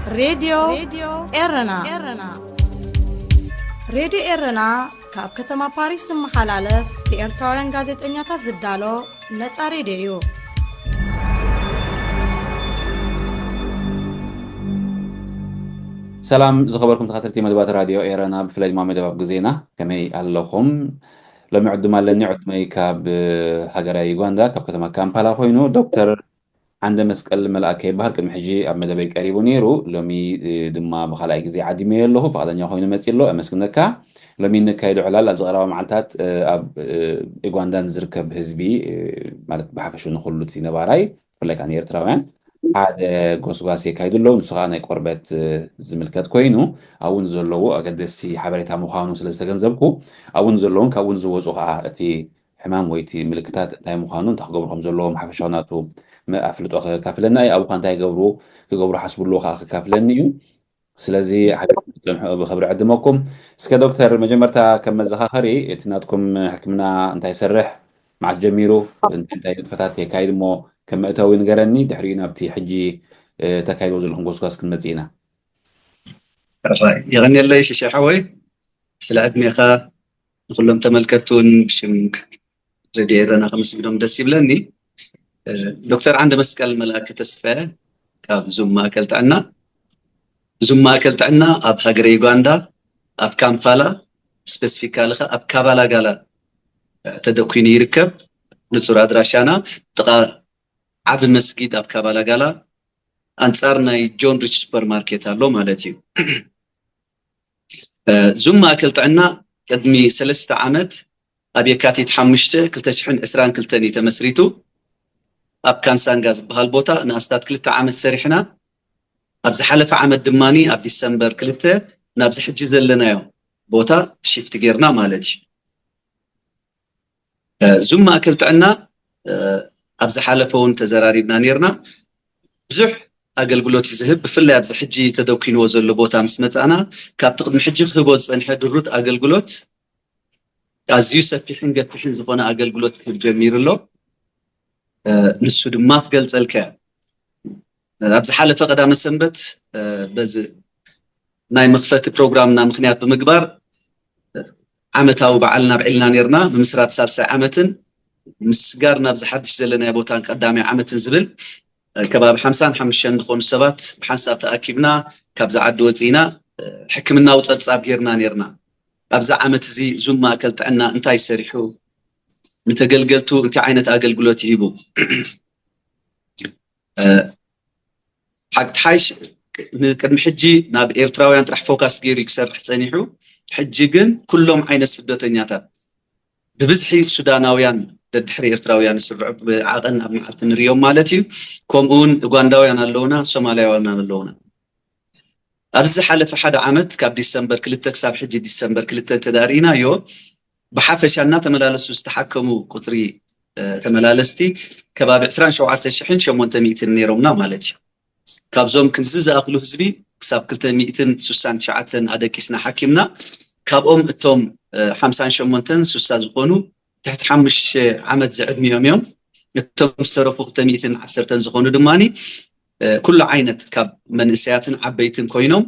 ሬድዮ ኤረና። ሬድዮ ኤረና ካብ ከተማ ፓሪስ ዝመሓላለፍ ብኤርትራውያን ጋዜጠኛታት ዝዳሎ ነጻ ሬድዮ እዩ። ሰላም ዝኸበርኩም ተኸታተልቲ መደባት ራድዮ ኤረና፣ ብፍላይ ድማ መደብ ኣብ ግዜና፣ ከመይ ኣለኹም? ሎሚ ዕዱም ኣለኒ። ዕዱመይ ካብ ሃገረ ዩጋንዳ፣ ካብ ከተማ ካምፓላ ኮይኑ ዶክተር ዓንደ መስቀል መልኣከ ይበሃል። ቅድሚ ሕጂ ኣብ መደበይ ቀሪቡ ነይሩ። ሎሚ ድማ ብኻልኣይ ግዜ ዓዲመዮ ኣለኹ። ፍቓደኛ ኮይኑ መፂ ኣሎ። ኣመስግነካ። ሎሚ እንካየዶ ዕላል ኣብዚ ቀረባ መዓልታት ኣብ ዩጋንዳ ንዝርከብ ህዝቢ፣ ማለት ብሓፈሹ ንኹሉ እቲ ነባራይ፣ ብፍላይ ከዓ ንኤርትራውያን ሓደ ጎስጓስ የካይዱ ኣለዉ። ንሱ ከዓ ናይ ቆርበት ዝምልከት ኮይኑ፣ ኣብኡ ንዘለዉ ኣገደስቲ ሓበሬታ ምዃኑ ስለ ዝተገንዘብኩ፣ ኣብኡ ንዘለዉን ካብኡ ንዝወፁ ከዓ እቲ ሕማም ወይ እቲ ምልክታት እንታይ ምዃኑ፣ እንታይ ክገብሩ ከም ዘለዎም ሓፈሻዊ ናቱ ኣፍልጦ ከካፍለና እዩ። ኣብኡ ከዓ እንታይ ይገብሩ፣ ክገብሩ ሓስቡ ኣለዉ ከዓ ክካፍለኒ እዩ። ስለዚ ሓቢርኩም ክትጸንሑ ብኽብሪ ዕድመኩም። እስከ ዶክተር፣ መጀመርታ ከም መዘኻኸሪ እቲ ናትኩም ሕክምና እንታይ ይሰርሕ፣ መዓስ ጀሚሩ፣ እንታይ እንታይ ንጥፈታት የካይድ እሞ ከም መእተዊ ንገረኒ። ድሕሪኡ ናብቲ ሕጂ ተካይድዎ ዘለኹም ጎስጓስ ክንመጽእ ኢና። የቐንየለይ ሽሻ ሓወይ፣ ስለ ዕድሜኻ ንኩሎም ተመልከትቲ እውን ብሽም ሬድዮ ኤረና ከመስግኖም ደስ ይብለኒ። ዶክተር ዓንደ መስቀል መልኣከ ተስፋየ ካብ ዙም ማእከል ጥዕና። ዙም ማእከል ጥዕና ኣብ ሃገረ ዩጋንዳ ኣብ ካምፓላ፣ ስፔሲፊካሊ ኸ ኣብ ካባላጋላ ተደኲኑ ይርከብ። ንጹር ኣድራሻና ጥቓ ዓቢ መስጊድ ኣብ ካባላጋላ ኣንጻር ናይ ጆን ሪች ሱፐርማርኬት ኣሎ ማለት እዩ። ዙም ማእከል ጥዕና ቅድሚ ሰለስተ ዓመት ኣብ የካቲት ሓሙሽተ ክልተ ሽሕን ዕስራን ክልተን እዩ ተመስሪቱ። ኣብ ካንሳንጋ ዝበሃል ቦታ ንኣስታት ክልተ ዓመት ሰሪሕና። ኣብ ዝሓለፈ ዓመት ድማ ኣብ ዲሰምበር ክልተ ናብዚ ሕጂ ዘለናዮ ቦታ ሽፍት ጌርና ማለት እዩ። ዙም ማእከል ጥዕና ኣብ ዝሓለፈ እውን ተዘራሪብና ኔርና። ብዙሕ ኣገልግሎት እዩ ዝህብ። ብፍላይ ኣብዚ ሕጂ ተደኪንዎ ዘሎ ቦታ ምስ መጻና ካብቲ ቅድሚ ሕጂ ክህቦ ዝጸንሐ ድሩት ኣገልግሎት ኣዝዩ ሰፊሕን ገፊሕን ዝኾነ ኣገልግሎት ክህብ ጀሚሩ ኣሎ። ንሱ ድማ ክገልጸልካ እየ። ኣብ ዝሓለፈ ቀዳመ ሰንበት በዚ ናይ መኽፈቲ ፕሮግራምና ምኽንያት ብምግባር ዓመታዊ በዓልና ኣብዒልና ኔርና። ምምስራት ሳልሳይ ዓመትን ምስጋር ናብዚ ሓድሽ ዘለናዮ ቦታን ቀዳማይ ዓመትን ዝብል ከባቢ ሓምሳን ሓሙሽተን ዝኾኑ ሰባት ብሓንሳብ ተኣኪብና ካብዚ ዓዲ ወፂእና ሕክምናዊ ፀብፃብ ጌርና ኔርና። ኣብዚ ዓመት እዚ ዙም ማእከል ጥዕና እንታይ ሰሪሑ፣ ንተገልገልቱ እንታይ ዓይነት ኣገልግሎት ይህቡ? ሓቂ ትሓይሽ ንቅድሚ ሕጂ ናብ ኤርትራውያን ጥራሕ ፎካስ ገይሩ ክሰርሕ ጸኒሑ፣ ሕጂ ግን ኩሎም ዓይነት ስደተኛታት ብብዝሒ ሱዳናውያን ደድሕሪ ኤርትራውያን ይስርዑ፣ ብዓቐን ኣብ መዓልቲ ንሪኦም ማለት እዩ። ከምኡ እውን ኡጋንዳውያን ኣለውና፣ ሶማልያውያን ኣለውና። ኣብዚ ዝሓለፈ ሓደ ዓመት ካብ ዲሰምበር ክልተ ክሳብ ሕጂ ዲሰምበር ክልተ እንተዳርኢናዮ ብሓፈሻ እናተመላለሱ ዝተሓከሙ ቁፅሪ ተመላለስቲ ከባቢ ዕስራን ሸውዓተ ሽሕን ሸሞንተ ሚእትን ነይሮምና ማለት እዩ። ካብዞም ክንዚ ዝኣኽሉ ህዝቢ ክሳብ ክልተ ሚእትን ስሳን ትሽዓተን ኣደቂስና ሓኪምና። ካብኦም እቶም ሓምሳን ሸሞንተን ስሳ ዝኾኑ ትሕቲ ሓሙሽተ ዓመት ዝዕድሚኦም እዮም። እቶም ዝተረፉ ክልተ ሚእትን ዓሰርተን ዝኾኑ ድማ ኩሉ ዓይነት ካብ መንእሰያትን ዓበይትን ኮይኖም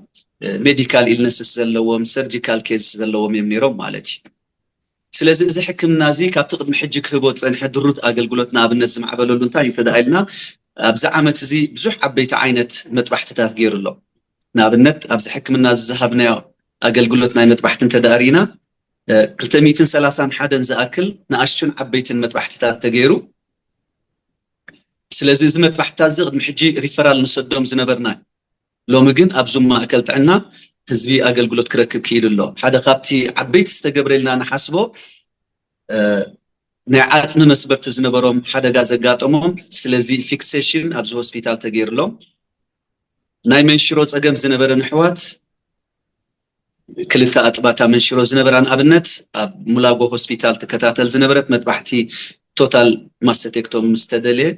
ሜዲካል ኢልነስስ ዘለዎም ሰርጂካል ኬዝስ ዘለዎም እዮም ነይሮም ማለት እዩ። ስለዚ እዚ ሕክምና እዚ ካብቲ ቅድሚ ሕጂ ክህቦ ዝፀንሐ ድሩት ኣገልግሎት ንኣብነት ዝማዕበለሉ እንታይ እዩ ተዳ ኢልና ኣብዚ ዓመት እዚ ብዙሕ ዓበይቲ ዓይነት መጥባሕትታት ገይሩ ኣሎ። ንኣብነት ኣብዚ ሕክምና እዚ ዝሃብናዮ ኣገልግሎት ናይ መጥባሕቲ እንተዳእሪና ክልተ ሚእትን ሰላሳን ሓደን ዝኣክል ንኣሽቱን ዓበይትን መጥባሕትታት ተገይሩ። ስለዚ እዚ መጥባሕትታት እዚ ቅድሚ ሕጂ ሪፈራል ንሰዶም ዝነበርና ሎሚ ግን ኣብ ዙም ማእከል ጥዕና ህዝቢ ኣገልግሎት ክረክብ ክኢሉ ኣሎ። ሓደ ካብቲ ዓበይቲ ዝተገብረልና ንሓስቦ ናይ ዓፅሚ መስበርቲ ዝነበሮም ሓደጋ ዘጋጠሞም፣ ስለዚ ፊክሴሽን ኣብዚ ሆስፒታል ተገይርሎም። ናይ መንሽሮ ፀገም ዝነበረ ንሕዋት ክልተ ኣጥባታ መንሽሮ ዝነበራ ንኣብነት ኣብ ሙላጎ ሆስፒታል ትከታተል ዝነበረት መጥባሕቲ ቶታል ማስተቴክቶም ምስ ተደልየ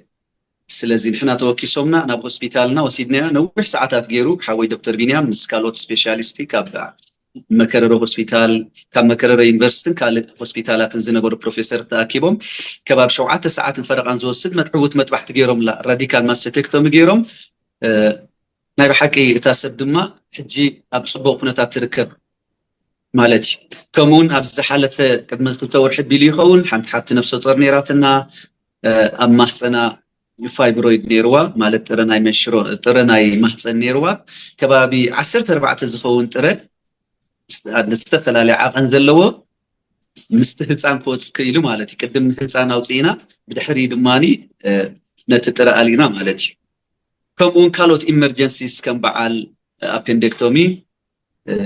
ስለዚ ንሕና ተወኪሶምና ናብ ሆስፒታልና ወሲድናያ። ነዊሕ ሰዓታት ገይሩ ሓወይ ዶክተር ቢንያም ምስ ካልኦት ስፔሻሊስቲ ካብ መከረሮ ሆስፒታል ካብ መከረሮ ዩኒቨርሲቲን ካልእ ሆስፒታላትን ዝነበሩ ፕሮፌሰር ተኣኪቦም ከባቢ ሸውዓተ ሰዓትን ፈረቓን ዝወስድ መጥዕውት መጥባሕቲ ገይሮምላ። ራዲካል ማስተቴክቶሚ ገይሮም ናይ ብሓቂ እታ ሰብ ድማ ሕጂ ኣብ ጽቡቕ ኩነታት ትርከብ ማለት እዩ። ከምኡውን ኣብ ዝሓለፈ ቅድሚ ክልተ ወርሒ ቢሉ ይኸውን ሓንቲ ሓብቲ ነፍሰ ጾር ነይራትና፣ ኣብ ማህፀና ፋይብሮይድ ነይርዋ፣ ማለት ጥረ ናይ መንሽሮ ጥረ ናይ ማህፀን ነይርዋ። ከባቢ ዓሰርተ ኣርባዕተ ዝኸውን ጥረ ዝተፈላለየ ዓቐን ዘለዎ ምስቲ ህፃን ክወፅእ ክኢሉ ማለት እዩ። ቅድም ንህፃን ኣውፅኢና ብድሕሪ ድማ ነቲ ጥረ ኣሊና ማለት እዩ። ከምኡውን ካልኦት ኢመርጀንሲስ ከም በዓል ኣፔንዴክቶሚ፣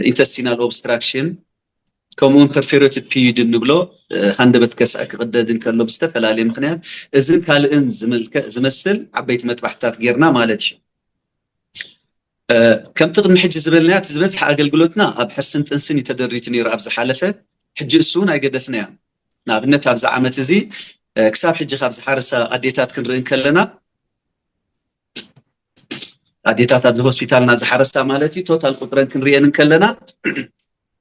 ኢንተስቲናል ኦብስትራክሽን፣ ከምኡውን ፐርፌሬትድ ፒዩድ እንብሎ ሃንደበት ከስዐ ክቕደድ እንከሎ ብዝተፈላለየ ምክንያት እዝን ካልእን ዝምልከ- ዝመስል ዓበይቲ መጥባሕትታት ጌርና ማለት እዩ። ከምቲ ቅድሚ ሕጂ ዝበልናዮ እቲ ዝበዝሐ ኣገልግሎትና ኣብ ሕርስን ጥንስን እዩ ተደሪቱ ነይሩ ኣብ ዝሓለፈ። ሕጂ እሱ እውን ኣይገደፍናዮ። ንኣብነት ኣብዚ ዓመት እዚ ክሳብ ሕጂ ካብ ዝሓረሳ ኣዴታት ክንርኢ እንከለና ኣዴታት ኣብዚ ሆስፒታልና ዝሓረሳ ማለት እዩ። ቶታል ቁፅረን ክንሪኤን እንከለና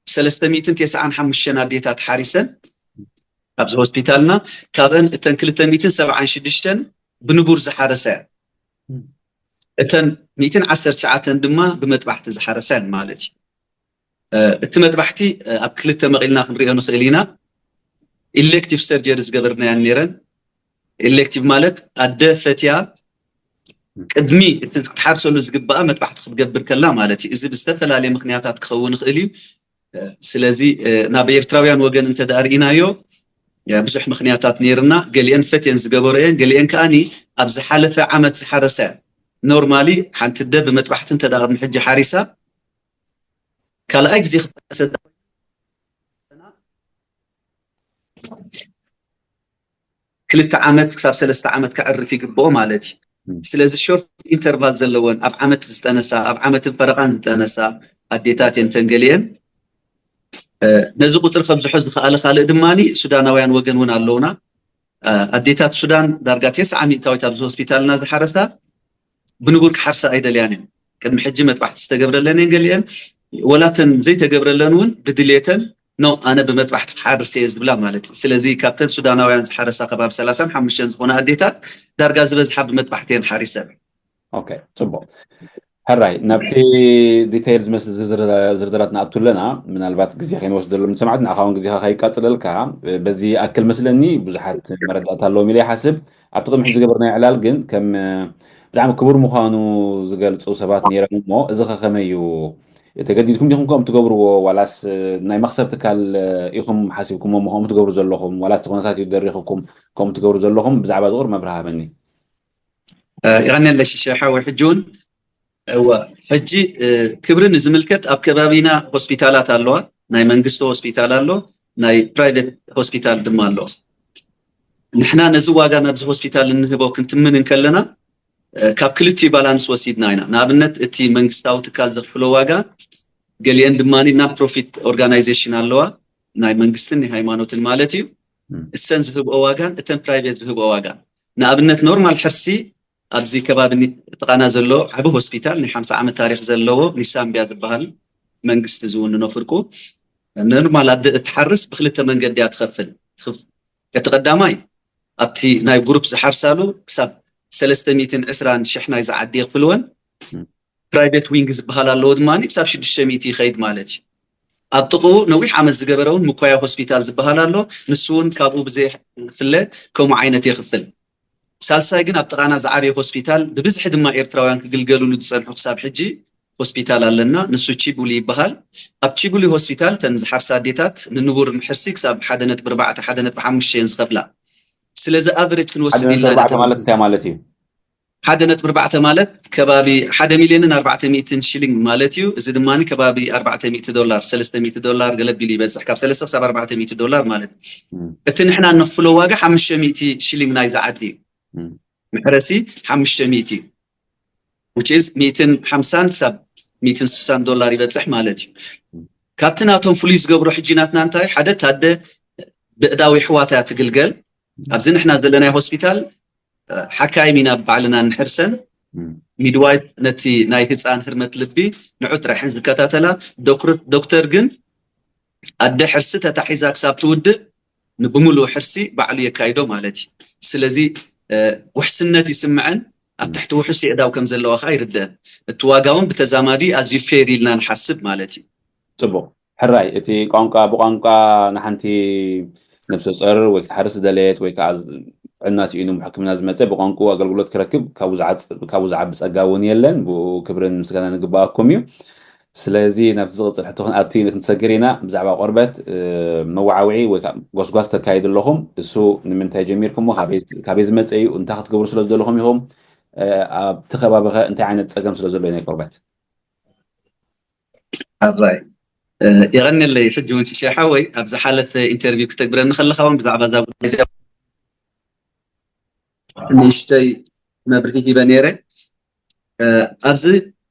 ሰለስተ ሚእትን ተስዓን ሓሙሽተን ኣዴታት ሓሪሰን ኣብዚ ሆስፒታልና፣ ካብአን እተን ክልተ ሚእትን ሰብዓን ሽዱሽተን ብንቡር ዝሓረሳ እየን። እተን ሚእትን ዓሰርተ ትሽዓተን ድማ ብመጥባሕቲ ዝሓረሳ እየን ማለት እዩ። እቲ መጥባሕቲ ኣብ ክልተ መቒልና ክንሪኦ ንኽእል ኢና። ኢሌክቲቭ ሰርጀሪ ዝገበርናያን ነይረን። ኢሌክቲቭ ማለት ኣደ ፈትያ ቅድሚ እቲ ክትሓርሰሉ ዝግባኣ መጥባሕቲ ክትገብር ከላ ማለት እዩ። እዚ ብዝተፈላለየ ምክንያታት ክኸውን ይኽእል እዩ። ስለዚ ናብ ኤርትራውያን ወገን እንተ ደኣ ርኢናዮ ብዙሕ ምክንያታት ነይርና፣ ገሊአን ፈትየን ዝገበሮ እየን፣ ገሊአን ከኣኒ ኣብ ዝሓለፈ ዓመት ዝሓረሳ እየን። ኖርማሊ ሓንቲ ኣደ ብመጥባሕቲ እንተ ደኣ ቅድሚ ሕጂ ሓሪሳ ካልኣይ ግዜ ክትሓርሰ ክልተ ዓመት ክሳብ ሰለስተ ዓመት ከዕርፍ ይግብኦ ማለት እዩ። ስለዚ ሾርት ኢንተርቫል ዘለወን ኣብ ዓመት ዝጠነሳ ኣብ ዓመትን ፈረቓን ዝጠነሳ ኣዴታት እየን ተንገሊአን። ነዚ ቁፅሪ ከብዝሖ ዝኸኣለ ካልእ ድማ ሱዳናውያን ወገን እውን ኣለውና። ኣዴታት ሱዳን ዳርጋ ተስዓ ሚእታዊት ኣብዚ ሆስፒታልና ዝሓረሳ ብንቡር ክሓርሳ ኣይደልያን እየን። ቅድሚ ሕጂ መጥባሕቲ ዝተገብረለን እየን ገሊአን፣ ወላተን ዘይተገብረለን እውን ብድሌተን ኖ ኣነ ብመጥባሕቲ ክሓርስ እየ ዝብላ ማለት እዩ። ስለዚ ካብተን ሱዳናውያን ዝሓረሳ ከባቢ ሰላሳን ሓሙሽተን ዝኾና ኣዴታት ዳርጋ ዝበዝሓ ብመጥባሕቲ እየን ሓሪሰን። ኦኬ፣ ፅቡቅ። ሕራይ፣ ናብቲ ዲቴይል ዝመስል ዝርዝራት ንኣቱ ኣለና። ምናልባት ግዜ ከይንወስደሎም ንሰማዕቲ ንኣኻ እውን ግዜኻ ከይቃፅለልካ፣ በዚ ኣክል መስለኒ ብዙሓት መረዳእታ ኣለዎም ኢለ ይሓስብ። ኣብቲ ቅድሚ ሕጂ ዝገበርናዮ ዕላል ግን ከም ብጣዕሚ ክቡር ምዃኑ ዝገልፁ ሰባት ነይሮም እሞ እዚ ከ ከመይ እዩ? ተገዲድኩም ዲኹም ከምኡ ትገብርዎ ዋላስ ናይ መኽሰብ ትካል ኢኹም ሓሲብኩሞ እሞ ከምኡ ትገብሩ ዘለኹም ዋላስ እቲ ኩነታት እዩ ደሪኽኩም ከምኡ ትገብሩ ዘለኹም? ብዛዕባ እዚ ቁሩብ መብርሂ ሃበኒ። የቐንየለይ ሽሻይ ሓወይ። ሕጂ እውን እወ፣ ሕጂ ክብሪ ንዝምልከት ኣብ ከባቢና ሆስፒታላት ኣለዋ። ናይ መንግስቲ ሆስፒታል ኣሎ፣ ናይ ፕራይቬት ሆስፒታል ድማ ኣሎ። ንሕና ነዚ ዋጋ ናብዚ ሆስፒታል እንህቦ ክንትምን እንከለና ካብ ክልቲኡ ባላንስ ወሲድና ኢና። ንኣብነት እቲ መንግስታዊ ትካል ዘኽፍሎ ዋጋ፣ ገሊአን ድማ ናን ፕሮፊት ኦርጋናይዜሽን ኣለዋ፣ ናይ መንግስትን ናይ ሃይማኖትን ማለት እዩ። እሰን ዝህብኦ ዋጋን እተን ፕራይቬት ዝህብኦ ዋጋን፣ ንኣብነት ኖርማል ሕርሲ ኣብዚ ከባቢ ጥቓና ዘሎ ዓቢ ሆስፒታል ናይ ሓምሳ ዓመት ታሪክ ዘለዎ ኒሳምቢያ ዝበሃል መንግስቲ ዝውንኖ ፍርቁ፣ ኖርማል ኣደ እትሓርስ ብክልተ መንገዲ እያ ትኸፍል። እቲ ቀዳማይ ኣብቲ ናይ ግሩፕ ዝሓርሳሉ ክሳብ ሰለስተ ሚእትን ዕስራን ሽሕ ናይዛ ዓዲ የኽፍልወን። ፕራይቬት ዊንግ ዝበሃል ኣለዎ ድማ ክሳብ ሽዱሽተ ሚእቲ ይኸይድ ማለት እዩ። ኣብ ጥቕኡ ነዊሕ ዓመት ዝገበረ እውን ምኮያ ሆስፒታል ዝበሃል ኣሎ። ንሱ እውን ካብኡ ብዘይፍለ ከምኡ ዓይነት የኽፍል። ሳልሳይ ግን ኣብ ጥቓና ዝዓበየ ሆስፒታል ብብዝሒ ድማ ኤርትራውያን ክግልገሉሉ ዝጸንሑ ክሳብ ሕጂ ሆስፒታል ኣለና። ንሱ ቺቡሊ ይበሃል። ኣብ ቺቡሊ ሆስፒታል እተን ዝሓርሳ ኣዴታት ንንቡር ሕርሲ ክሳብ ሓደ ነጥቢ ኣርባዕተ ሓደ ነጥቢ ሓሙሽተ እየን ዝኸፍላ። ስለዚ ኣቨሬጅ ክንወስድ ኢልና ማለት እንታይ ማለት እዩ? ሓደ ነጥቢ ኣርባዕተ ማለት ከባቢ ሓደ ሚልዮንን ኣርባዕተ ሚእትን ሽሊንግ ማለት እዩ። እዚ ድማ ከባቢ ኣርባዕተ ሚእቲ ዶላር፣ ሰለስተ ሚእቲ ዶላር ገለ ቢሉ ይበጽሕ፣ ካብ ሰለስተ ክሳብ ኣርባዕተ ሚእቲ ዶላር ማለት እዩ። እቲ ንሕና እነኽፍሎ ዋጋ ሓሙሽተ ሚእቲ ሽሊንግ ናይዚ ዓዲ እዩ። መሕረሲ ሓሙሽተ ሚእቲ እዩ። which is ሚእትን ሓምሳን ክሳብ ሚእትን ስሳን ዶላር ይበጽሕ ማለት እዩ። ካብቲ ናቶም ፍሉይ ዝገብሮ ሕጂ ናትና እንታይ ሓደ ታደ ብእዳዊ ኣሕዋታ እያ ትግልገል። ኣብዚ ንሕና ዘለናዮ ሆስፒታል ሓካይም ኢና ባዕልና ንሕርሰን። ሚድዋይፍ ነቲ ናይ ህፃን ህርመት ልቢ ንዑ ጥራሕን ዝከታተላ። ዶክተር ግን ኣደ ሕርሲ ተታሒዛ ክሳብ ትውድእ ንብምሉእ ሕርሲ ባዕሉ የካይዶ ማለት እዩ። ስለዚ ውሕስነት ይስምዐን። ኣብ ትሕቲ ውሑስ የእዳው ከም ዘለዋ ከዓ ይርደአን። እቲ ዋጋ እውን ብተዛማዲ ኣዝዩ ፌር ኢልና ንሓስብ ማለት እዩ። ፅቡቅ። ሕራይ፣ እቲ ቋንቋ ብቋንቋ ንሓንቲ ነብሰ ጾር ወይ ክትሓርስ ዝደለየት ወይ ከዓ ጥዕና ስኢኑ ሕክምና ዝመፀ ብቋንቋ ኣገልግሎት ክረክብ ካብኡ ዝዓፅ- ካብኡ ዝዓቢ ፀጋ እውን የለን። ብኡ ክብርን ምስጋና ንግባኣኩም እዩ። ስለዚ ናብቲ ዝቕፅል ሕቶ ክንኣቱ ክንሰግር ኢና። ብዛዕባ ቆርበት እ፣ መወዓውዒ ወይ ከዓ ጎስጓስ ተካይዱ ኣለኹም። እሱ ንምንታይ ጀሚርኩሞ፣ ካበይ ካበይ ዝመፀ እዩ፣ እንታይ ክትገብሩ ስለ ዝደለኹም ኢኹም፣ እ፣ ኣብቲ ከባቢኸ እንታይ ዓይነት ፀገም ስለ ዘሎ እዩ ናይ ቆርበት? ኣራይ የቐንለይ። ሕጂ እውን ሽሻ ሓወይ ኣብ ዝሓለፈ ኢንተርቪው ክተግብረኒ ከለኻ እውን ብዛዕባ እዛ ጉዳይ እዚኣ ንእሽተይ መብርሂ ሂበ ነይረ። ኣብዚ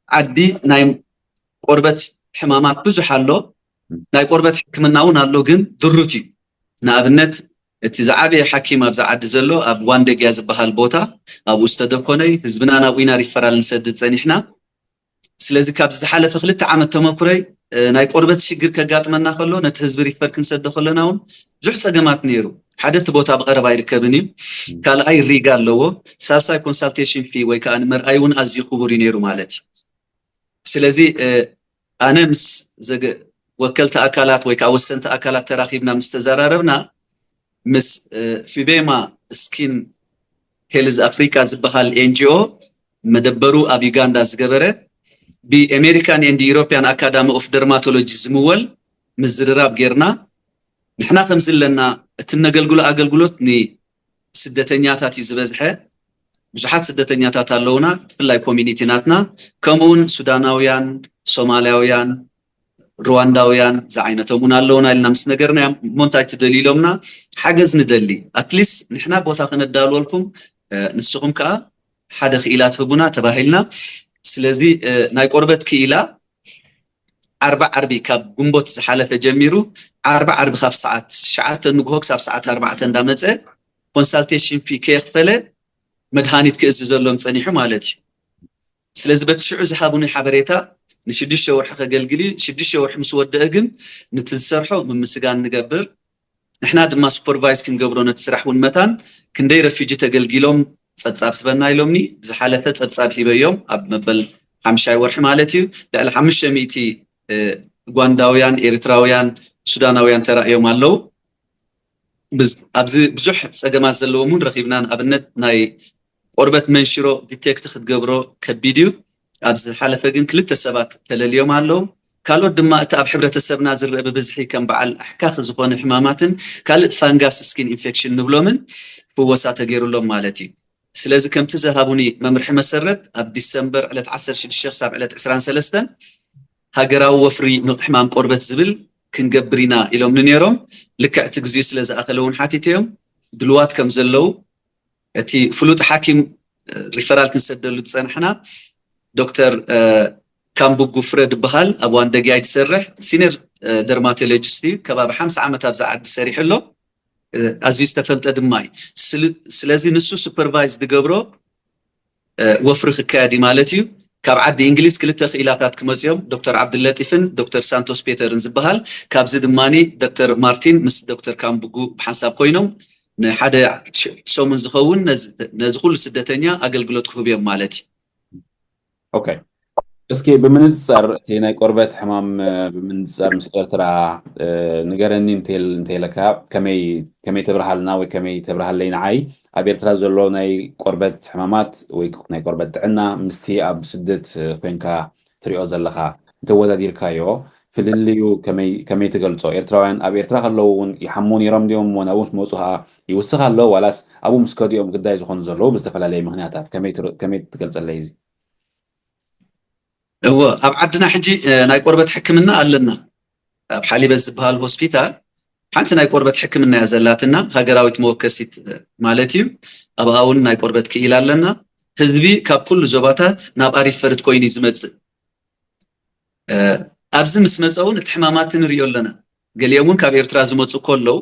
ዓዲ ናይ ቆርበት ሕማማት ብዙሕ ኣሎ። ናይ ቆርበት ሕክምና እውን ኣሎ፣ ግን ድሩት እዩ። ንኣብነት እቲ ዝዓበየ ሓኪም ኣብዚ ዓዲ ዘሎ ኣብ ዋንደግያ ዝበሃል ቦታ ኣብኡ ዝተደኮነይ ህዝብና ናብኡ ኢና ሪፈራል ንሰድድ ፀኒሕና። ስለዚ ካብዚ ዝሓለፈ ክልተ ዓመት ተመኩረይ ናይ ቆርበት ሽግር ከጋጥመና ከሎ ነቲ ህዝቢ ሪፈር ክንሰዶ ከለና እውን ብዙሕ ፀገማት ነይሩ። ሓደ እቲ ቦታ ብቀረባ ኣይርከብን እዩ። ካልኣይ ሪጋ ኣለዎ። ሳልሳይ ኮንሳልቴሽን ፊ ወይ ከዓ ንመርኣይ እውን ኣዝዩ ክቡር እዩ ነይሩ ማለት እዩ። ስለዚ ኣነ ምስ ወከልቲ ኣካላት ወይ ከዓ ወሰንቲ ኣካላት ተራኺብና ምስ ተዘራረብና ምስ ፊቤማ ስኪን ሄልዝ ኣፍሪካ ዝበሃል ኤንጂኦ መደበሩ ኣብ ዩጋንዳ ዝገበረ ብ American and European Academy of Dermatology ዝምወል ምዝርራብ ጌርና። ንሕና ከምዚ ኣለና፣ እቲ እነገልግሎ ኣገልግሎት ንስደተኛታት እዩ ዝበዝሐ። ብዙሓት ስደተኛታት ኣለውና፣ ብፍላይ ኮሚኒቲ ናትና፣ ከምኡውን ሱዳናውያን፣ ሶማልያውያን፣ ሩዋንዳውያን ዝዓይነቶም እውን ኣለውና ኢልና ምስ ነገርናዮም፣ እሞ እንታይ ትደልዩ ኢሎምና፣ ሓገዝ ንደሊ፣ ኣትሊስት ንሕና ቦታ ከነዳልወልኩም፣ ንስኹም ከዓ ሓደ ክኢላ ትህቡና ተባሂልና። ስለዚ ናይ ቆርበት ክኢላ ዓርቢ ዓርቢ ካብ ግንቦት ዝሓለፈ ጀሚሩ ዓርቢ ዓርቢ ካብ ሰዓት ትሽዓተ ንግሆ ክሳብ ሰዓት ኣርባዕተ እንዳመፀ ኮንሳልቴሽን ፊ ከየኽፈለ መድሃኒት ክእዝዘሎም ፀኒሑ ማለት እዩ። ስለዚ በቲ ሽዑ ዝሃቡኒ ሓበሬታ ንሽዱሽተ ወርሒ ከገልግል እዩ። ሽዱሽተ ወርሒ ምስ ወደአ ግን ንቲ ዝሰርሖ ምምስጋን ንገብር። ንሕና ድማ ሱፐርቫይዝ ክንገብሮ ነቲ ስራሕ እውን መታን ክንደይ ረፊጂ ተገልጊሎም ፀብፃብ ትበና ኢሎምኒ። ብዝሓለፈ ፀብፃብ ሂበዮም ኣብ መበል ሓምሻይ ወርሒ ማለት እዩ ልዕሊ ሓሙሽተ ሚእቲ ጓንዳውያን፣ ኤርትራውያን፣ ሱዳናውያን ተራእዮም ኣለዉ። ኣብዚ ብዙሕ ፀገማት ዘለዎም እውን ረኺብና። ንኣብነት ናይ ቆርበት መንሽሮ ዲቴክት ክትገብሮ ከቢድ እዩ። ኣብዚ ዝሓለፈ ግን ክልተ ሰባት ተለልዮም ኣለዉ። ካልኦት ድማ እቲ ኣብ ሕብረተሰብና ዝረአ ብብዝሒ ከም በዓል ኣሕካኽ ዝኾነ ሕማማትን ካልእ ፋንጋስ ስኪን ኢንፌክሽን ንብሎምን ፍወሳ ተገይሩሎም ማለት እዩ። ስለዚ ከምቲ ዝሃቡኒ መምርሒ መሰረት ኣብ ዲሰምበር ዕለት ዓሰርተ ሽዱሽተ ክሳብ ዕለት ዕስራን ሰለስተን ሃገራዊ ወፍሪ ምሕማም ቆርበት ዝብል ክንገብር ኢና ኢሎምኒ ነይሮም። ልክዕ እቲ ግዜኡ ስለ ዝኣኸለ እውን ሓቲተዮም ድልዋት ከም ዘለዉ እቲ ፍሉጥ ሓኪም ሪፈራል ክንሰደሉ ዝፀናሕና ዶክተር ካምቡጉ ፍረድ ይበሃል። ኣብ ዋንደጊያ ዝሰርሕ ሲኒየር ደርማቶሎጂስት እዩ። ከባቢ ሓምሳ ዓመት ኣብዚ ዓዲ ሰሪሑ ኣሎ። ኣዝዩ ዝተፈልጠ ድማ እዩ። ስለዚ ንሱ ሱፐርቫይዝ ዝገብሮ ወፍሪ ክካየድ እዩ ማለት እዩ። ካብ ዓዲ እንግሊዝ ክልተ ክኢላታት ክመፅኦም ዶክተር ዓብድለጢፍን ዶክተር ሳንቶስ ፔተርን ዝበሃል፣ ካብዚ ድማ ዶክተር ማርቲን ምስ ዶክተር ካምቡጉ ብሓንሳብ ኮይኖም ንሓደ ሰሙን ዝኸውን ነዚ ኩሉ ስደተኛ ኣገልግሎት ክህቡ እዮም ማለት እዩ። ኦኬ፣ እስኪ ብምንፅፃር እቲ ናይ ቆርበት ሕማም ብምንፅፃር ምስ ኤርትራ ንገረኒ እንተይለካ ከመይ ተብርሃልና ወይ ከመይ ተብርሃለይ ንዓይ ኣብ ኤርትራ ዘሎ ናይ ቆርበት ሕማማት ወይ ናይ ቆርበት ጥዕና ምስቲ ኣብ ስደት ኮይንካ ትሪኦ ዘለኻ እንተወዳዲርካዮ ፍልልዩ ከመይ ትገልፆ? ኤርትራውያን ኣብ ኤርትራ ከለዉ እውን ይሓሙ ነይሮም ድዮም? እሞ ናብኡ ምስ መፁ ከዓ ይውስኽ ኣሎ ዋላስ ኣብኡ ምስ ከዱ እዮም ግዳይ ዝኾኑ ዘለዉ ብዝተፈላለየ ምክንያታት? ከመይ ትገልፀለይ እዚ? እወ፣ ኣብ ዓድና ሕጂ ናይ ቆርበት ሕክምና ኣለና። ኣብ ሓሊበት ዝበሃል ሆስፒታል ሓንቲ ናይ ቆርበት ሕክምና እያ ዘላትና፣ ሃገራዊት መወከሲት ማለት እዩ። ኣብኣ እውን ናይ ቆርበት ክኢላ ኣለና። ህዝቢ ካብ ኩሉ ዞባታት ናብኣ ሪፈርድ ኮይኑ እዩ ዝመፅእ። ኣብዚ ምስ መፀ እውን እቲ ሕማማት ንሪኦ ኣለና። ገሊኦም እውን ካብ ኤርትራ ዝመፁ እኮ ኣለዉ።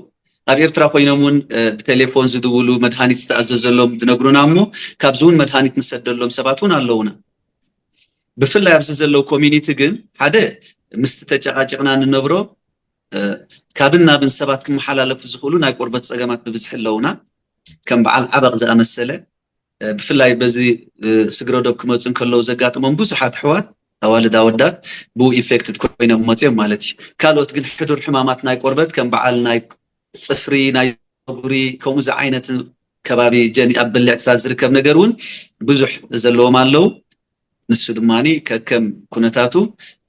ኣብ ኤርትራ ኮይኖም እውን ብቴሌፎን ዝድውሉ መድሃኒት ዝተኣዘዘሎም ዝነግሩና እሞ ካብዚ እውን መድሃኒት ንሰደሎም ሰባት እውን ኣለዉና። ብፍላይ ኣብዚ ዘለዉ ኮሚኒቲ ግን ሓደ ምስቲ ተጨቃጭቕና ንነብሮ ካብን ናብን ሰባት ክመሓላለፉ ዝኽእሉ ናይ ቆርበት ፀገማት ብብዝሒ ኣለዉና። ከም በዓል ዓበቕ ዝኣመሰለ ብፍላይ በዚ ስግረ ዶብ ክመፁ እንከለዉ ዘጋጥሞም ብዙሓት ኣሕዋት ኣዋልድ ኣወዳት ብኡ ኢፌክትድ ኮይኖም መፅኦም ማለት እዩ። ካልኦት ግን ሕዱር ሕማማት ናይ ቆርበት ከም በዓል ናይ ፅፍሪ፣ ናይ ፀጉሪ፣ ከምኡ ዝዓይነት ከባቢ ጀኒ ኣብ ብልዕትታት ዝርከብ ነገር እውን ብዙሕ ዘለዎም ኣለዉ። ንሱ ድማ ከከም ኩነታቱ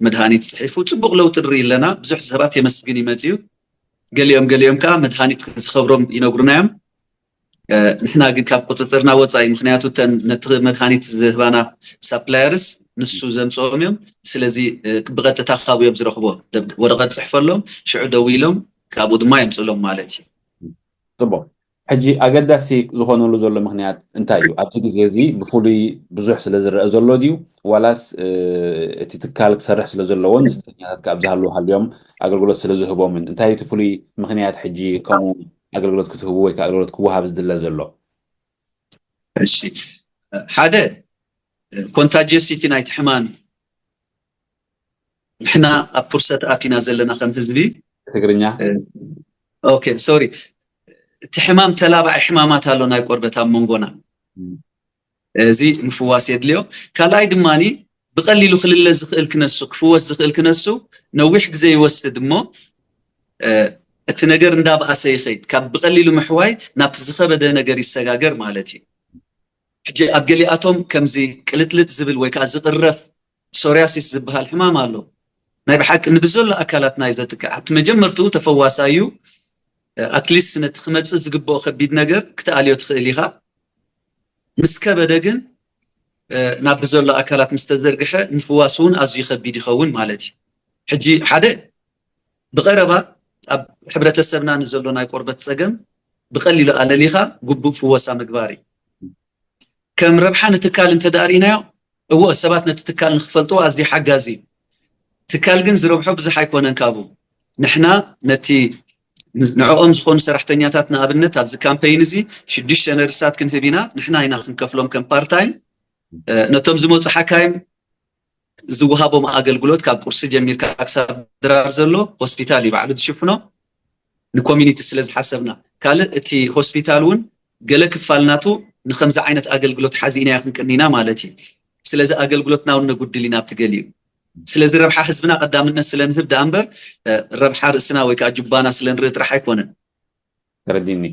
መድሃኒት ፅሒፉ ፅቡቕ ለውጢ ንርኢ ኣለና። ብዙሕ ሰባት የመስግን ይመፅዩ። ገሊኦም ገሊኦም ከዓ መድሃኒት ዝኸብሮም ይነግሩና እዮም። ንሕና ግን ካብ ቁፅፅርና ወፃኢ፣ ምክንያቱ እተን ነቲ መድሃኒት ዝህባና ሳፕላየርስ ንሱ ዘምፅኦም እዮም። ስለዚ ብቐጥታ ካብኡ እዮም ዝረኽቦ። ወረቐት ፅሕፈሎም፣ ሽዑ ደዊሎም ካብኡ ድማ የምፅሎም ማለት እዩ። ፅቡቅ። ሕጂ ኣገዳሲ ዝኾነሉ ዘሎ ምክንያት እንታይ እዩ? ኣብዚ ግዜ እዚ ብፍሉይ ብዙሕ ስለ ዝረአ ዘሎ ድዩ፣ ዋላስ እቲ ትካል ክሰርሕ ስለ ዘለዎን ስደተኛታት ከኣ ኣብዚ ሃለዉ ሃልዮም ኣገልግሎት ስለ ዝህቦምን? እንታይ እቲ ፍሉይ ምክንያት ሕጂ ከምኡ ኣገልግሎት ክትህቡ ወይ ኣገልግሎት ክወሃብ ዝድለ ዘሎ? እሺ፣ ሓደ ኮንታጅየሲቲ ናይቲ ሕማም፣ ንሕና ኣብ ፍርሰት ኣቲና ዘለና ከም ህዝቢ ትግርኛ ኦኬ ሶሪ፣ እቲ ሕማም ተላባዒ ሕማማት ኣሎ ናይ ቆርበት ኣብ መንጎና፣ እዚ ምፍዋስ የድልዮ። ካልኣይ ድማ ብቐሊሉ ክልለ ዝኽእል ክነሱ፣ ክፍወስ ዝኽእል ክነሱ ነዊሕ ግዜ ይወስድ እሞ እቲ ነገር እንዳበኣሰ ይኸይድ። ካብ ብቐሊሉ ምሕዋይ ናብቲ ዝኸበደ ነገር ይሰጋገር ማለት እዩ። ሕጂ ኣብ ገሊኣቶም ከምዚ ቅልጥልጥ ዝብል ወይ ከዓ ዝቕረፍ ሶርያሲስ ዝበሃል ሕማም ኣሎ። ናይ ብሓቂ ንብዘሎ ኣካላት ናይ ዘጥቅዕ ኣብቲ መጀመርትኡ ተፈዋሳይ እዩ። ኣትሊስት ነቲ ክመፅእ ዝግብኦ ከቢድ ነገር ክትኣልዮ ትኽእል ኢኻ። ምስ ከበደ ግን ናብ ብዘሎ ኣካላት ምስ ተዘርግሐ ምፍዋስ እውን ኣዝዩ ከቢድ ይኸውን ማለት እዩ። ሕጂ ሓደ ብቐረባ ኣብ ሕብረተሰብና ንዘሎ ናይ ቆርበት ፀገም ብቐሊሉ ኣለሊኻ ግቡእ ፍወሳ ምግባር እዩ። ከም ረብሓ ንትካል እንተደኣ ርኢናዮ፣ እዎ ሰባት ነቲ ትካል ንክፈልጥዎ ኣዝዩ ሓጋዚ እዩ። ትካል ግን ዝረብሖ ብዙሕ ኣይኮነን ካብኡ። ንሕና ነቲ ንዕኦም ዝኾኑ ሰራሕተኛታት ንኣብነት ኣብዚ ካምፔይን እዚ ሽዱሽተ ነርሳት ክንህብ ኢና። ንሕና ኢና ክንከፍሎም ከም ፓርታይም። ነቶም ዝመፁ ሓካይም ዝወሃቦም ኣገልግሎት ካብ ቁርሲ ጀሚርካ ክሳብ ድራር ዘሎ ሆስፒታል እዩ ባዕሉ ዝሽፍኖ። ንኮሚኒቲ ስለ ዝሓሰብና ካልእ እቲ ሆስፒታል እውን ገለ ክፋል ናቱ ንከምዚ ዓይነት ኣገልግሎት ሓዚእናዮ ክንቅኒና ማለት እዩ። ስለዚ ኣገልግሎትና እውን ነጉድል ኢና ኣብቲ ገሊኡ። ስለዚ ረብሓ ህዝብና ቀዳምነት ስለ ንህብ ደኣ እምበር ረብሓ ርእስና ወይ ከዓ ጁባና ስለ ንርኢ ጥራሕ ኣይኮነን። ተረዲኒ።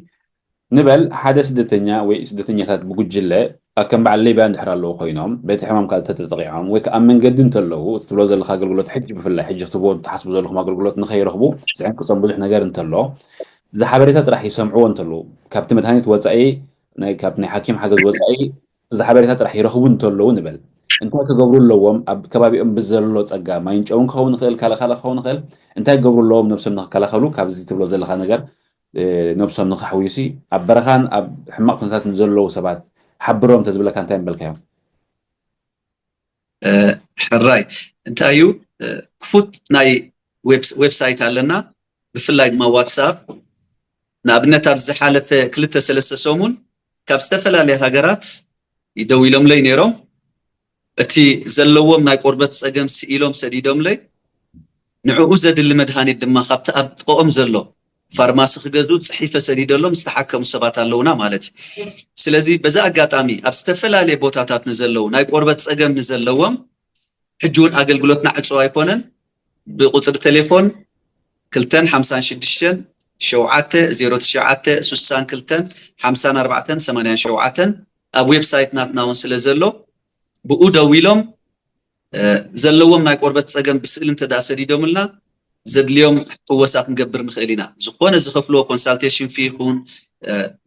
ንበል ሓደ ስደተኛ ወይ ስደተኛታት ብጉጅለ ኣብ ከም በዓል ሊብያ እንድሕር ኣለዉ ኮይኖም በቲ ሕማም ካብ ተጠቂዖም ወይ ከዓ ኣብ መንገዲ እንተለዉ እቲ ትብሎ ዘለካ ኣገልግሎት ሕጂ ብፍላይ ሕጂ ክትቦ ትሓስቡ ዘለኹም ኣገልግሎት ንኸይረኽቡ ዝዕንቅፆም ብዙሕ ነገር እንተሎ እዚ ሓበሬታ ጥራሕ ይሰምዕዎ እንተለዉ ካብቲ መድሃኒት ወፃኢ ካብቲ ናይ ሓኪም ሓገዝ ወፃኢ እዚ ሓበሬታ ጥራሕ ይረኽቡ እንተለዉ ንበል እንታይ ክገብሩ ኣለዎም? ኣብ ከባቢኦም ብዘሎ ፀጋ ማይን ጨውን ክኸውን ይኽእል፣ ካለካለ ክኸውን ይኽእል። እንታይ ክገብሩ ኣለዎም ነብሶም ንክከላኸሉ ካብዚ ትብሎ ዘለካ ነገር ነብሶም ንክሕውዩሲ ኣብ በረኻን ኣብ ሕማቕ ኩነታት ንዘለዉ ሰባት ሓብሮም ተዝብለካ እንታይ ምበልካዮም? ሕራይ እንታይ እዩ ክፉት ናይ ዌብሳይት ኣለና፣ ብፍላይ ድማ ዋትሳፕ። ንኣብነት ኣብ ዝሓለፈ ክልተ ሰለስተ ሰሙን ካብ ዝተፈላለየ ሃገራት ይደው ኢሎምለይ ነይሮም። እቲ ዘለዎም ናይ ቆርበት ፀገም ስኢሎም ሰዲዶምለይ፣ ንዕኡ ዘድሊ መድሃኒት ድማ ካብቲ ኣብ ጥቕኦም ዘሎ ፋርማሲ ክገዝኡ ፅሒፈ ሰዲደሎም ዝተሓከሙ ሰባት ኣለውና ማለት እዩ። ስለዚ በዚ ኣጋጣሚ ኣብ ዝተፈላለየ ቦታታት ንዘለዉ ናይ ቆርበት ፀገም ንዘለዎም ሕጂ እውን ኣገልግሎትና ዕፁብ ኣይኮነን። ብቁፅሪ ቴሌፎን ክልተን ሓምሳን ሽዱሽተን ሸውዓተ ዜሮ ትሽዓተ ስሳን ክልተን ሓምሳን ኣርባዕተን ሰማንያን ሸውዓተን ኣብ ዌብሳይት ናትና እውን ስለ ዘሎ ብኡ ደዊሎም ዘለዎም ናይ ቆርበት ፀገም ብስእሊ እንተ ሰዲዶምልና ዘድልዮም ፍወሳ ክንገብር ንኽእል ኢና። ዝኾነ ዝኸፍልዎ ኮንሳልቴሽን ፊ ይኹን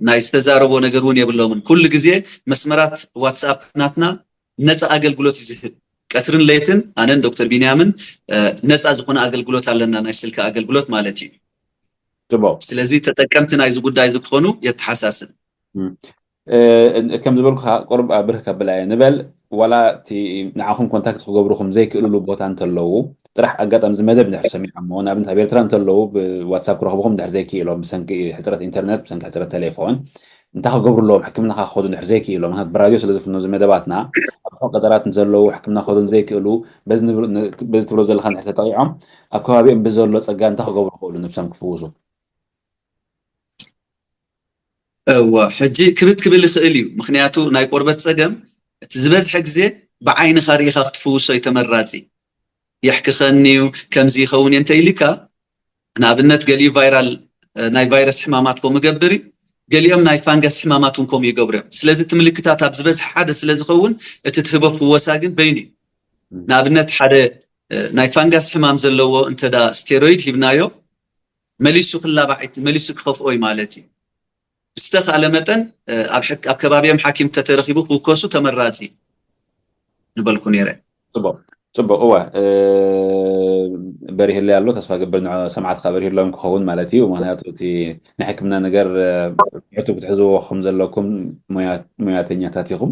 ናይ ዝተዛረቦ ነገር እውን የብሎምን። ኩሉ ግዜ መስመራት ዋትስኣፕ ናትና ነፃ ኣገልግሎት እዩ ዝህብ። ቀትርን ለይትን ኣነን ዶክተር ቢንያምን ነፃ ዝኾነ ኣገልግሎት ኣለና፣ ናይ ስልኪ ኣገልግሎት ማለት እዩ። ፅቡቅ። ስለዚ ተጠቀምቲ ናይዚ ጉዳይ እዚ ክኾኑ የተሓሳስብ። ከም ዝበልኩ ከዓ ቁሩብ ብርህ ከብላ እየ። ንበል ዋላ እቲ ንዓኹም ኮንታክት ክገብሩኹም ዘይክእልሉ ቦታ እንተለዉ ጥራሕ ኣጋጣሚ እዚ መደብ እንድሕር ሰሚዖሞ ንኣብነት ኣብ ኤርትራ እንተለዉ ብዋትሳፕ ክረኽብኹም እንድሕር ዘይክኢሎም ብሰንኪ ሕፅረት ኢንተርነት ብሰንኪ ሕፅረት ቴሌፎን እንታይ ክገብሩ ኣለዎም? ሕክምና ክኸዱ እንድሕር ዘይክኢሎም ምክንያቱ ብራድዮ ስለ ዝፍኖ እዚ መደባትና ኣብ ርሑቕ ገጠራት ንዘለዉ ሕክምና ክኸዱ ዘይክእሉ በዚ ትብሎ ዘለካ እንድሕር ተጠቂዖም ኣብ ከባቢኦም ብዘሎ ፀጋ እንታይ ክገብሩ ይኽእሉ ነብሶም ክፍውሱ? እወ፣ ሕጂ ክብድ ክብል ይኽእል እዩ። ምኽንያቱ ናይ ቆርበት ጸገም እቲ ዝበዝሐ ግዜ ብዓይንኻ ርኢኻ ክትፍውሶ እዩ ተመራጺ። የሕክኸኒ እዩ፣ ከምዚ ይኸውን እየ እንተ ኢልካ፣ ንኣብነት ገሊኡ ቫይራል፣ እ፣ ናይ ቫይረስ ሕማማት ከምኡ ይገብር እዩ፣ ገሊኦም ናይ ፋንገስ ሕማማት እውን ከምኡ ይገብሩ እዮም። ስለዚ እቲ ምልክታት ኣብ ዝበዝሐ ሓደ ስለ ዝኸውን እቲ ትህቦ ፍወሳ ግን በይኑ እዩ። ንኣብነት ሓደ፣ እ፣ ናይ ፋንጋስ ሕማም ዘለዎ እንተ ደኣ ስቴሮይድ ሂብናዮ፣ መሊሱ ክላባዕ፣ መሊሱ ክኸፍኦ እዩ ማለት እዩ። ብዝተኻእለ መጠን፣ እ፣ ኣብ ሕክ-፣ ኣብ ከባቢኦም ሓኪም ተተረኺቡ ክውከሱ ተመራጺ ንበልኩ ነይረ። ጽቡቕ፣ ጽቡቕ። እወ፣ እ፣ በሪህለይ ኣሎ፣ ተስፋ ገብር ንዕ-፣ ሰማዕትካ በሪህሎም ክኸውን ማለት እዩ። ምኽንያቱ እቲ ናይ ሕክምና ነገር፣ እ፣ ብዕቱብ ክትሕዝዎ ከም ዘለኩም ሞያ-፣ ሞያተኛታት ኢኹም።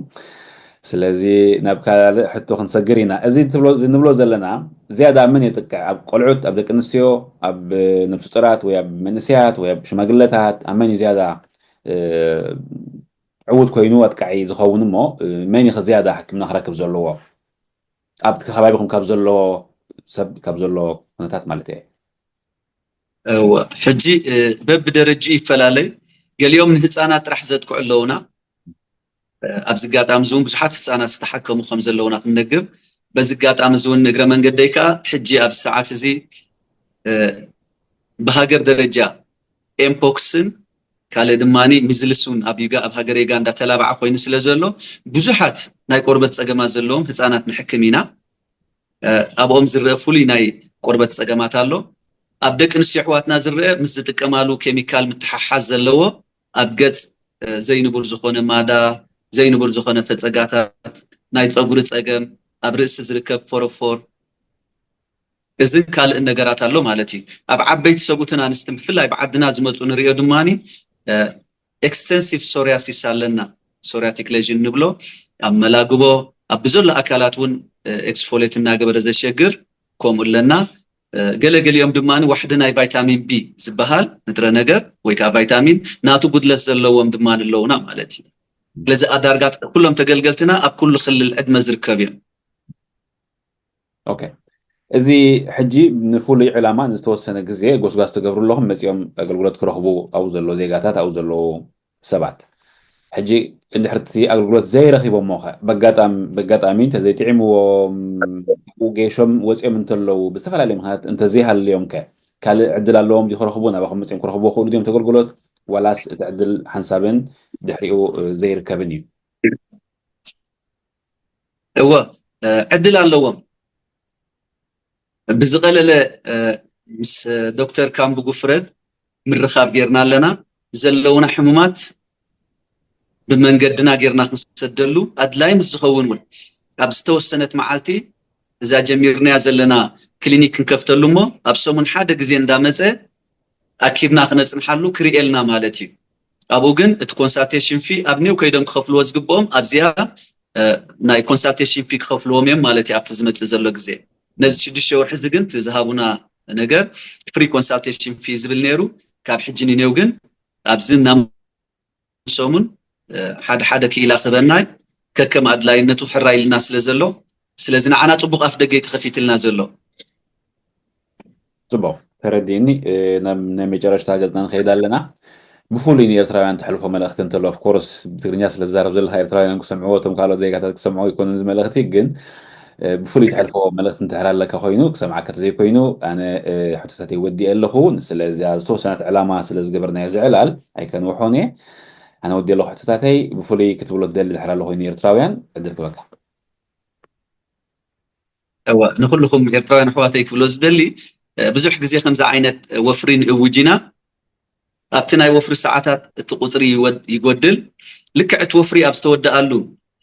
ስለዚ ናብ ካልእ ሕቶ ክንሰግር ኢና። እዚ ትብሎ፣ እዚ ንብሎ ዘለና ዝያዳ ኣብ መን የጥቅዕ? ኣብ ቆልዑት፣ ኣብ ደቂ ኣንስትዮ፣ ኣብ ነብሱ ጥራት ወይ ኣብ መንእሰያት ወይ ኣብ ሽማግለታት፣ ኣብ መን እዩ ዝያዳ፣ እ፣ ዕዉት ኮይኑ ኣጥቃዒ ዝኸውን እሞ፣ እ፣ መን እዩ ዝያዳ ሕክምና ክረክብ ዘለዎ? ኣብቲ ከባቢኹም ካብ ዘሎ ሰብ፣ ካብ ዘሎ ኩነታት ማለት እየ። እወ፣ ሕጂ፣ እ፣ በብደረጅኡ ይፈላለ። ገሊኦም ንህፃናት ጥራሕ ዘጥቅዑ ኣለውና። እ፣ ኣብዚ ኣጋጣሚ እዚ እውን ብዙሓት ህፃናት ዝተሓከሙ ከም ዘለውና ክንነግር። በዚ ኣጋጣሚ እዚ እውን ንእግረ መንገደይ ከዓ ሕጂ ኣብዚ ሰዓት እዚ፣ እ፣ ብሃገር ደረጃ ኤምፖክስን ካልእ ድማ ሚዝልስ እውን ኣብ ዩጋ-፣ ኣብ ሃገር ዩጋንዳ ተላባዒ ኮይኑ ስለ ዘሎ ብዙሓት ናይ ቆርበት ጸገማት ዘለዎም ህፃናት ንሕክም ኢና። እ፣ ኣብኦም ዝረአ ፍሉይ ናይ ቆርበት ጸገማት ኣሎ። ኣብ ደቂ ኣንስትዮ ኣሕዋትና ዝረአ ምስ ዝጥቀማሉ ኬሚካል ምትሓሓዝ ዘለዎ ኣብ ገጽ፣ እ፣ ዘይንቡር ዝኾነ ማዳ፣ ዘይንቡር ዝኾነ ፈጸጋታት፣ ናይ ጸጉሪ ጸገም፣ ኣብ ርእሲ ዝርከብ ፎረፎር፣ እዝን ካልእን ነገራት ኣሎ ማለት እዩ። ኣብ ዓበይቲ ሰብኡትን ኣንስትን ብፍላይ ብዓድና ዝመፁ ንሪኦ ድማ ኤክስቴንሲቭ ሶሪያሲስ ኣለና። ሶሪያቲክ ሌዥን ንብሎ ኣብ መላግቦ ኣብ ብዘሎ ኣካላት እውን ኤክስፎሌት እናገበረ ዘሸግር ከምኡ ኣለና። ገለገሊኦም ድማ ዋሕዲ ናይ ቫይታሚን ቢ ዝበሃል ንጥረ ነገር ወይ ከዓ ቫይታሚን ናቱ ጉድለት ዘለዎም ድማ ኣለውና ማለት እዩ። ስለዚ ኣዳርጋት ኩሎም ተገልገልትና ኣብ ኩሉ ክልል ዕድመ ዝርከብ እዮም። ኦኬ፣ እዚ ሕጂ ንፍሉይ ዕላማ ንዝተወሰነ ግዜ ጎስጓስ ትገብሩ ኣለኹም፣ መፂኦም ኣገልግሎት ክረኽቡ ኣብኡ ዘለዉ ዜጋታት፣ ኣብኡ ዘለዉ ሰባት። ሕጂ እንድሕር እቲ ኣገልግሎት ዘይረኺቦም ኸ፣ በጋጣም-፣ በጋጣሚ እንተዘይጥዒምዎም፣ ካብኡ ገይሾም ወፂኦም እንተለዉ፣ ብዝተፈላለየ ምኽንያት እንተዘይሃልዮም ከ፣ ካልእ ዕድል ኣለዎም ድዩ ክረኽቡ? ናባኹም መፂኦም ክረኽብዎ ክእሉ ድዮም እቲ ኣገልግሎት? ዋላስ እቲ ዕድል ሓንሳብን ድሕሪኡ፣ እ፣ ዘይርከብን እዩ? እወ፣ እ፣ ዕድል ኣለዎም። ብዝቐለለ፣ እ፣ ምስ ዶክተር ካምቡጉ ፍረድ ምርኻብ ጌርና ኣለና። ዘለውና ሕሙማት ብመንገድና ጌርና ክንሰደሉ ኣድላይ ምስ ዝኸውን እውን ኣብ ዝተወሰነት መዓልቲ እዛ ጀሚርናያ ዘለና ክሊኒክ ክንከፍተሉ እሞ ኣብ ሰሙን ሓደ ግዜ እንዳመፀ ኣኪብና ክነፅንሓሉ ክርእየልና ማለት እዩ። ኣብኡ ግን እቲ ኮንሳልቴሽን ፊ ኣብ ኒው ከይዶም ክኸፍልዎ ዝግብኦም ኣብዚኣ፣ እ፣ ናይ ኮንሳልቴሽን ፊ ክኸፍልዎም እዮም ማለት እዩ ኣብቲ ዝመፅእ ዘሎ ግዜ። ነዚ ሽዱሽተ ወርሒ እዚ ግን እቲ ዝሃቡና ነገር ፍሪ ኮንሳልቴሽን ፊ ዝብል ነይሩ። ካብ ሕጂ ንኔው ግን ኣብዚ እናም ሰሙን፣ እ፣ ሓደ ሓደ ክኢላ ክበናይ ከከም ኣድላይነቱ ሕራይ ኢልና ስለ ዘሎ፣ ስለዚ ንዓና ፅቡቕ ኣፍ ደገ እዩ ተኸፊትልና ዘሎ። ጽቡቕ፣ ተረዲእኒ። እ፣ ናብ ናይ መጨረሽታ ገጽና ንኸይድ ኣለና። ብፍሉይ ንኤርትራውያን ተሕልፎ መልእኽቲ እንተሎ፣ ኦፍ ኮርስ ብትግርኛ ስለ ዝዛረብ ዘለኻ ኤርትራውያን ክሰምዕዎ፣ እቶም ካልኦት ዜጋታት ክሰምዕዎ ኣይኮነን እዚ መልእኽቲ፣ ግን፣ እ፣ ብፍሉይ ተሕልፎ መልእኽቲ እንድሕር ኣለካ ኮይኑ፣ ክሰምዓካ ተዘይኮይኑ፣ ኣነ፣ እ፣ ሕቶታተይ ወዲኤ ኣለኹ። ስለዚኣ ዝተወሰነት ዕላማ ስለ ዝገበርናዮ እዚ ዕላል ኣይከንውሖን እየ። ኣነ ወዲኤ ኣለኹ ሕቶታተይ። ብፍሉይ ክትብሎ ትደሊ ድሕር ኣሎ ኮይኑ ኤርትራውያን፣ ዕድል ክበካ። እወ፣ ንኹልኹም ኤርትራውያን ኣሕዋተይ ክብሎ ዝደሊ፣ እ፣ ብዙሕ ግዜ ከምዚ ዓይነት ወፍሪ ንእውጅ ኢና። ኣብቲ ናይ ወፍሪ ሰዓታት እቲ ቁጽሪ ይወድ-፣ ይጎድል። ልክዕ እቲ ወፍሪ ኣብ ዝተወደኣሉ፣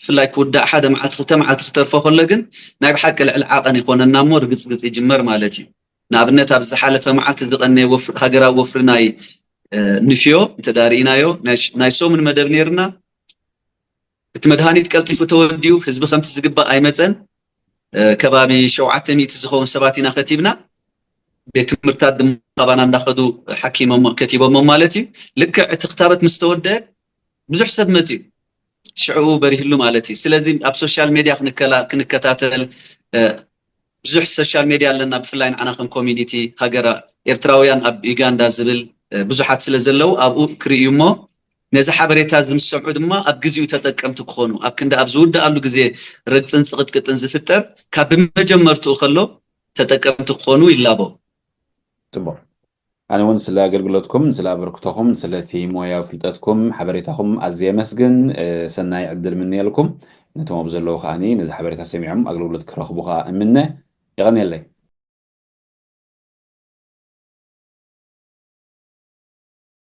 ብፍላይ ክውዳእ ሓደ መዓልቲ፣ ክልተ መዓልቲ ክተርፎ ከሎ ግን ናይ ብሓቂ ልዕሊ ዓቐን ይኾነና እሞ ርግጽግጽ ይጅመር ማለት እዩ። ንኣብነት፣ ኣብ ዝሓለፈ መዓልቲ ዝቐነየ ወፍሪ፣ ሃገራዊ ወፍሪ ናይ፣ እ፣ ንፍዮ እንተዳርኢናዮ፣ ናይ ሽ-፣ ናይ ሰሙን መደብ ነይርና። እቲ መድሃኒት ቀልጢፉ ተወዲኡ፣ ህዝቢ ከምቲ ዝግባእ ኣይመጸን። እ፣ ከባቢ ሸውዓተ ሚእቲ ዝኸውን ሰባት ኢና ከቲብና። ቤት ትምህርታት ድማ ካባና እንዳኸዱ ሓኪሞም፣ ከቲቦሞም ማለት እዩ። ልክዕ እቲ ክታበት ምስ ተወደአ፣ ብዙሕ ሰብ መጺኡ። ሽዕኡ በሪህሉ ማለት እዩ። ስለዚ ኣብ ሶሻል ሜድያ ክንከላ-፣ ክንከታተል፣ እ፣ ብዙሕ ሶሻል ሜድያ ኣለና፣ ብፍላይ ንዓና ከም ኮሚኒቲ ሃገራ ኤርትራውያን ኣብ ዩጋንዳ ዝብል፣ እ፣ ብዙሓት ስለ ዘለዉ ኣብኡ ክርእዩ እሞ ነዚ ሓበሬታ እዚ ምስ ሰምዑ ድማ ኣብ ግዜኡ ተጠቀምቲ ክኾኑ፣ ኣብ ክንዲ ኣብ ዝውድኣሉ ግዜ ረግፅን ፅቕጥቅጥን ዝፍጠር ካብ ብመጀመርትኡ ከሎ ተጠቀምቲ ክኾኑ ይላቦ። ፅቡቅ። ኣነ እውን ስለ ኣገልግሎትኩም፣ ስለ ኣበርክቶኹም፣ ስለቲ ሞያዊ ፍልጠትኩም፣ ሓበሬታኹም ኣዝየ የመስግን። ሰናይ ዕድል ምንየልኩም። ነቶም ኣብ ዘለዉ ከዓኒ ነዚ ሓበሬታ ሰሚዖም ኣገልግሎት ክረኽቡ ከዓ እምነ። የቐንየለይ።